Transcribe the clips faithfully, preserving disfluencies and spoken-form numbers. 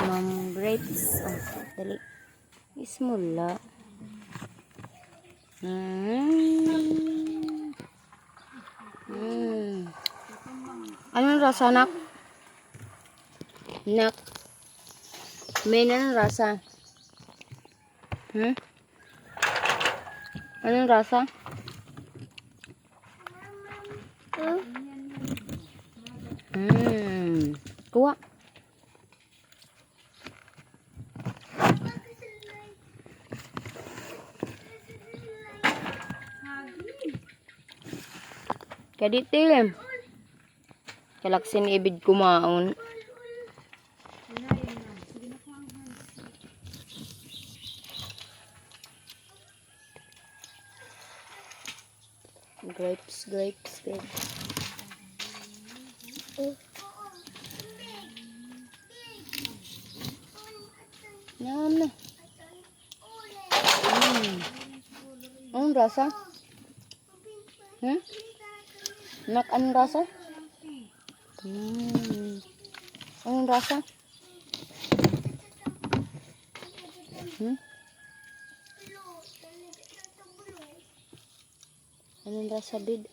Ma'am grapes. Oh, dali. Ismula. Mm. Mm. Anong rasa, nak? Nak. Men, anong rasa? Hmm? Anong rasa? Hmm. Kuha. Kadi tilim. Kalaksin ibid kumaon. Grapes, grapes, grapes. Yan na. Mm. Anong rasa? Hmm? Nak, anong rasa? Hmm. Anong rasa? Hmm? Anong rasa, bid?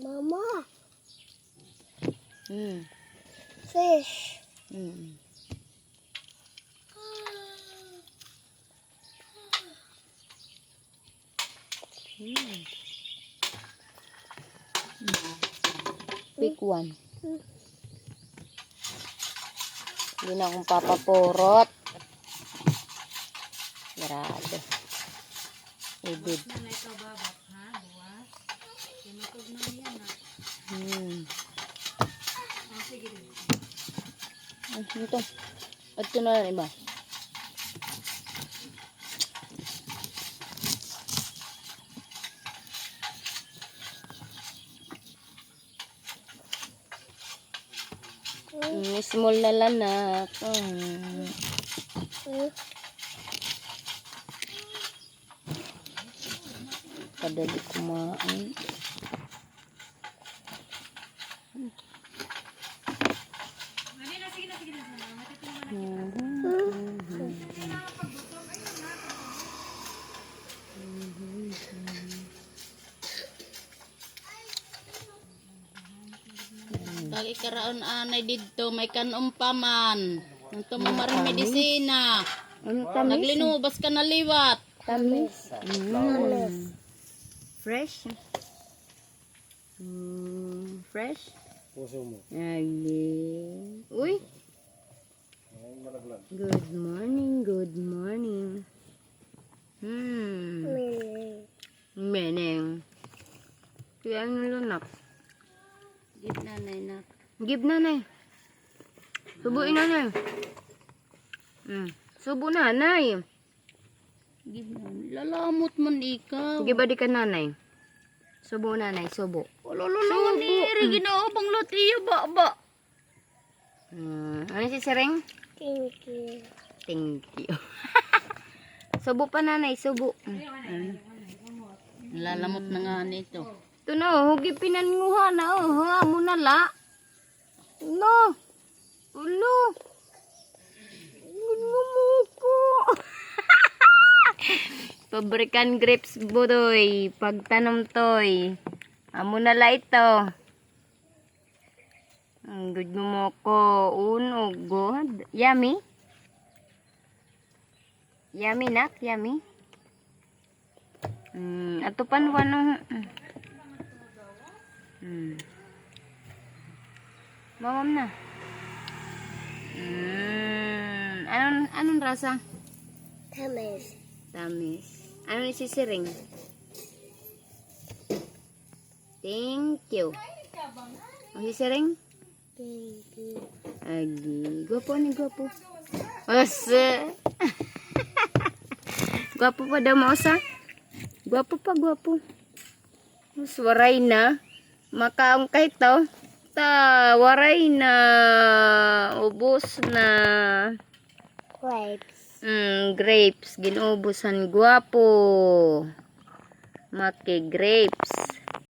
Mama. Hmm. Fish. Hmm. Hmm. Pick one. Hindi na akong papapurot. Grabe. Ibid. Hmm. Ay, ito. Adto na lang iba. Mm, small na lanak. Mm. Kadali kumain. Lagi karaon anay didto, may kan-on pa man. Nang tumamar medisina. Ano tamis? Naglinubas ka na liwat. Tamis. Mm. Fresh. Mm, fresh? Puso mo. Agi. Uy. Ay, malaglag. Good morning, good morning. Hmm. Meneng. Meneng. Kaya ano, nak? Give nanay, nak. Give nanay. Subuin nanay. Hmm. Subo nanay. Give nanay. Lalamot man ikaw. Sige, badi ka nanay. Subo nanay, subo. Subo. Iri, ginaubang lahat iyo, baba. Hmm, ano si Siring? Thank you. Thank you. Subo pa, nanay, subo. Hmm. Lalamot na nga nito. Ito na, oh, hugi pinanguha na, oh. Ha, amo na la. No. Ulo. Ginmumuko. Pabrikan grapes, budoy. Pagtanom, toy. Amo na la ito. Ang good mo mo ko. Uno, good. Yummy? Yummy, nak? Yummy? Mm, ato pa, ano? Mm. Mamam na. Mm, anong, anong rasa? Tamis. Tamis. Ano ni si Siring? Thank you. Ang si Siring? Thank you. Agi. Gwapo ni, gwapo. Asa? Gwapo pa daw, mausa. Gwapo pa, gwapo. Mas waray na. Makaon kay to. Ta, waray na. Ubos na. Grapes. Mm, grapes. Ginubos han gwapo. Maki grapes.